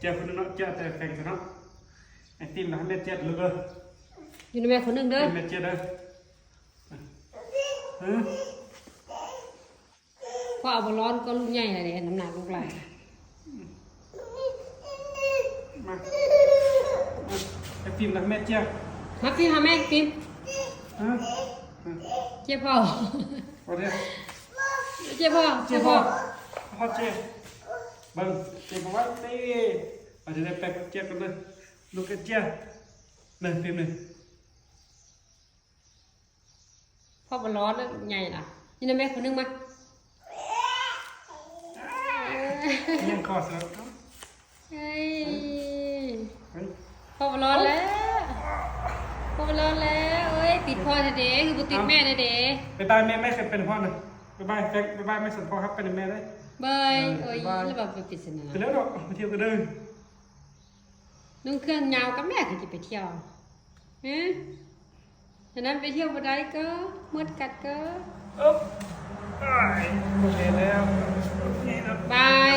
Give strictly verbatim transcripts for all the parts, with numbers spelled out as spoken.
เจ้าคนนึงเนาะ เจ้าแต่แฟนกันเนาะ ไอ้ติมนะ แม่เจ็ดเลยเด้อ อยู่ในแม่คนหนึ่งเด้อ แม่เจ็ดเด้อ ฮะ พ่อเอาบอลลอนก็ลูกใหญ่เลยเด้ น้ำหนักลูกหลาย มา มา ไอ้ติมนะ แม่เจ็ด มาพี่หาแม่ติม ฮะ เจ็บพ่อ เอาเด้อ เจ็บพ่อ เจ็บพ่อ พ่อเจ็บ เบิ่ง เจ็บบ่ไหวเต้ อาจจะได้แปลกเจ็บกันเลย ลูกกระเจี๊ยบ นั่น พิมพ์เลย พ่อบ่ร้อนแล้วใหญ่ล่ะ นี่นะแม่คนนึงมา ยังคอเสือ เฮ้ย เฮ้ย พ่อบ่ร้อนแล้ว พ่อบ่ร้อนแล้ว เอ้ย ติดพ่อแท้เด้ คือบ่ติดแม่แท้เด้ บ๊ายบายแม่ แม่เคยเป็นพ่อนะ บ๊ายบายแฟน บ๊ายบายแม่สมพรครับ เป็นแม่ได้ บาย เออ เอ้ย บ๊ายบาย แล้วแบบเป็นปริศนา ไปแล้วเนาะ ไปเที่ยวกันเด้อ นุ่งเครื่องยาวกับแม่คือจะไปเที่ยว ฮะ ฉะนั้นไปเที่ยวบ่ได้ก็ มดกัดก็ อึ๊บ อ้าย โอเคแล้ว โอเคแล้ว บาย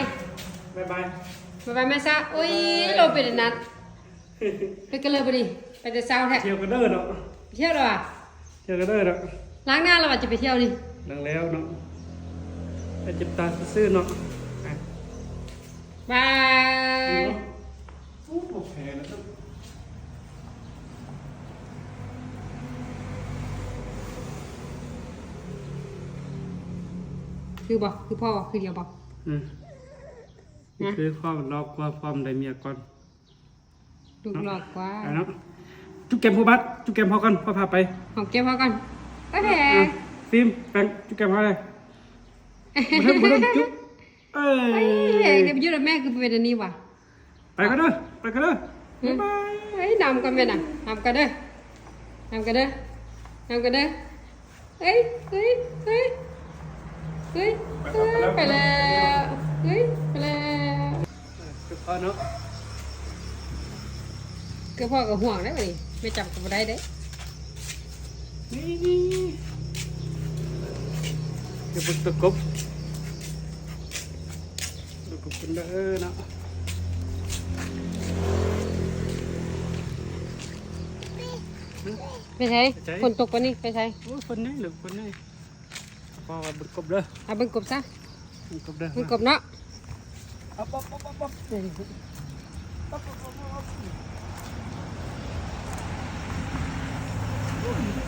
บ๊ายบาย บ๊ายบายแม่ซะ โอ้ย เราเป็นอันนั้น ไปกันเลยบ่ดี ไปแต่เช้าแท้ เที่ยวกันเด้อเนาะ ไปเที่ยวเหรอวะ เที่ยวกันเด้อเนาะ ล้างหน้าแล้วว่าจะไปเที่ยวนี่ ล้างแล้วเนาะ ไปจิบตาซื่อๆเนาะ อ่ะ บาย โอ้โห แพ้แล้ว คือบ่ คือพ่อบ่ คือเดียวบ่ อืม นะ คือพ่อหลอกว่าพ่อมันได้เมียก่อน ลูกหลอกกว่า เอาเนาะ จุ๊บแก้มพ่อบัด จุ๊บแก้มพ่อก่อน พ่อพาไป หอมแก้มพ่อก่อน โอเค อ่ะ ฟิล์ม แปง จุ๊บแก้มพ่อเลย บ่ได้ บ่ได้จุ๊บ เอ้ย เอ้ย เดี๋ยวไปอยู่กับแม่คือเป็นอันนี้ว่ะ ไปกันเด้อ ไปกันเด้อ อืม บ๊ายบาย เฮ้ย นำกันไปนะ นำกันเด้อ นำกันเด้อ นำกันเด้อ เฮ้ย เฮ้ย เฮ้ย เฮ้ย ไปแล้ว เฮ้ย ไปแล้ว เฮ้ย ไปแล้ว คือพ่อเนาะ คือพ่อก็ห่วงได้บัดนี้ ไม่จำก็บ่ได้เด้ นี่ นี่ เดี๋ยวเบิ่งตัวกบ ตัวกบกันเด้อเนาะ ไปไส ไปไส ฝนตกปะนี่ ไปไส โอ้ย ฝนนี่เหรอ ฝนนี่ พ่อว่าเบิ่งกบเด้อ เอาเบิ่งกบซะ เบิ่งกบเด้อ เบิ่งกบเนาะ อับอับอับอับอับ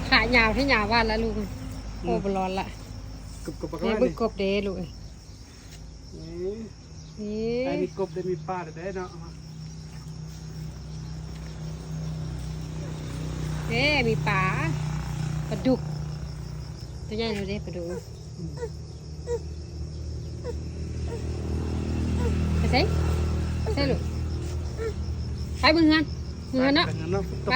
ขายาวให้ยาวว่าละลูก อืม โอ้บ่ร้อนละ กบกบปาก นี่ กา เบิ่งกบเด้ลูก นี่ นี่ ไอ้นี่กบได้มีปลาได้เนาะ เอ้ มีปลา ปลาดุก ตัวใหญ่เลยเด้ ปลาดุก ไปไส ไปไสลูก ไปเบิ่งเฮือน เบิ่งเฮือนเนาะ ไปเฮือนเนาะ ไป